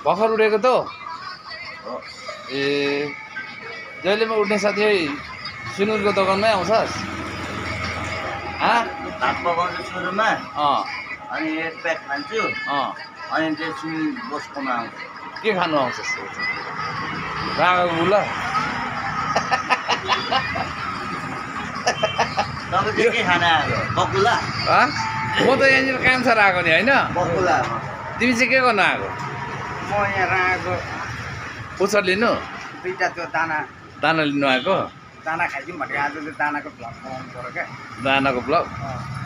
भर्खर उठेको त ए जहिलेमा उठ्ने साथी सुनुरको दोकानमै आउँछस् भात पकाउँछु सुरुमा अँ अनि एक प्याक खान्छु अँ अनि त्यसपछि बोसकोमा आउँछु के खानु आउँछस् रागको गुला तपाईँ के खाना आएको बकुला म त यहाँनिर काम छ आएको नि होइन बकुला तिमी चाहिँ के गर्नु आएको म यहाँ राखेको पुच्छर लिनु दुईवटा त्यो दाना दाना लिनु आएको दाना खाइदिउँ भनेको आज त्यो दानाको भ्लग बनाउनु पऱ्यो क्या दानाको ब्लग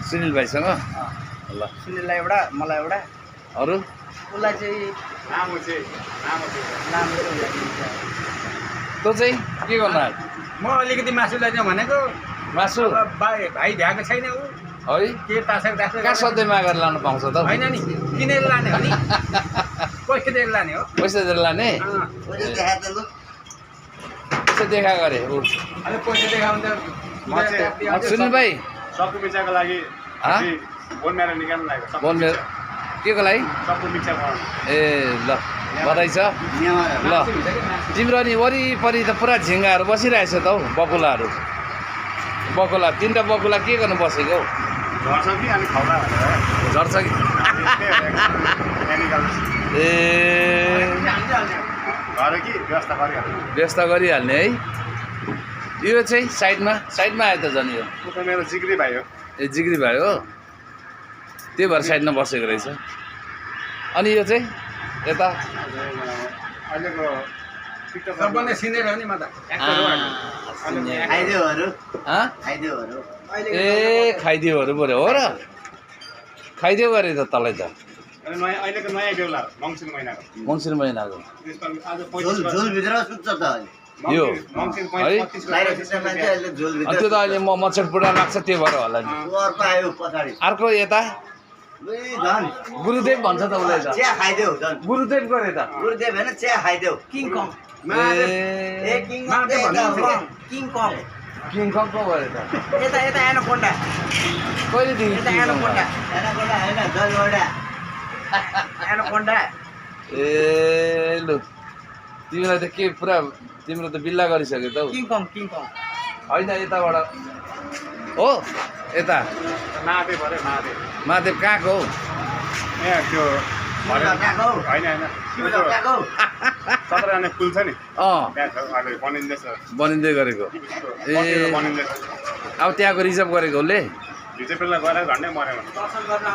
सुनिल भाइसँग ल सुनिललाई एउटा मलाई एउटा अरू उसलाई चाहिँ लामो चाहिँ तँ चाहिँ के गर्नु आएको म अलिकति मासु लैजाउँ भनेको मासु भाइ भ्याएको छैन ऊ है के तासेर कहाँ सधैँ मागेर लानु पाउँछ त होइन नि किनेर लाने हो नि पैसा दिएर लाने हो पैसा दिएर लाने उसले देखाएको त लु पैसा देखा गरे ऊ अनि पैसा देखाउनु त सुनिल भाइ सब्जी मिर्चाको लागि बोन मेरो निकाल्नु लागेको बोन मेरो के को लागि सब्जी मिर्चा बनाउनु ए ल बधाई छ ल तिम्रो नि वरिपरि त पुरा झिङ्गाहरू बसिरहेछ त हौ बकुलाहरू बकुला तिनवटा बकुला के गर्नु बसेको हौ झर्छ कि अनि खाउला भनेर झर्छ कि केमिकल ए घर कि व्यवस्था गरिहाल्नु व्यवस्था गरिहाल्ने है यो चाहिँ साइडमा आयो त झन् यो ऊ त मेरो जिग्री भाइ हो ए जिग्री भाइ हो त्यही भएर साइडमा बसेको रहेछ अनि यो चाहिँ यता अहिलेको टिकटक सबभन्दा सिनियर हो नि म त खाइदेऊहरू हाँ खाइदेऊहरू ए खाइदियोहरू पऱ्यो हो र खाइदियो गरे त तँलाई त नयाँ अहिलेको नयाँ बेहुला मङ्सिर महिनाको मङ्सिर महिनाको त्यसमा आज झोलभित्र सुत्छ त अहिले यो मङ्सिर है? 35 बाहिर सुत्ने मान्छे अहिले अनि झोलभित्र त्यो त अहिले मच्छर पुरा लाग्छ त्यो भएर होला नि ऊ अर्को आयो पछाडि अर्को यता लु झन् गुरुदेव भन्छ त उसलाई त चिया खाइदेऊ झन् गुरुदेव गरे त गुरुदेव होइन चिया खाइदेऊ किङ कङ ए किङ कङ किङ कङ किङ कङ पो गरे त यता यता एनाकोन्डा कहिलेदेखि यता किङ कङ एनाकोन्डा एनाकोन्डा होइन जलगौडा एनाकोन्डा ए लु तिमीलाई त के पुरा तिम्रो त बिल्ला गरिसक्यो त हौ किङ कङ होइन यताबाट हो यता महादेव अरे महादेव महादेव कहाँको हौ यहाँ त्यो गएको होइन होइन शिव गएको 17 जना पुल छ नि अँ त्यहाँ छ अहिले बनिँदैछ बनिँदै गरेको बनिँदैछ अब त्यहाँको रिजर्भ गरेको उसले हिजो बेला गएर झन्डै मऱ्यो भने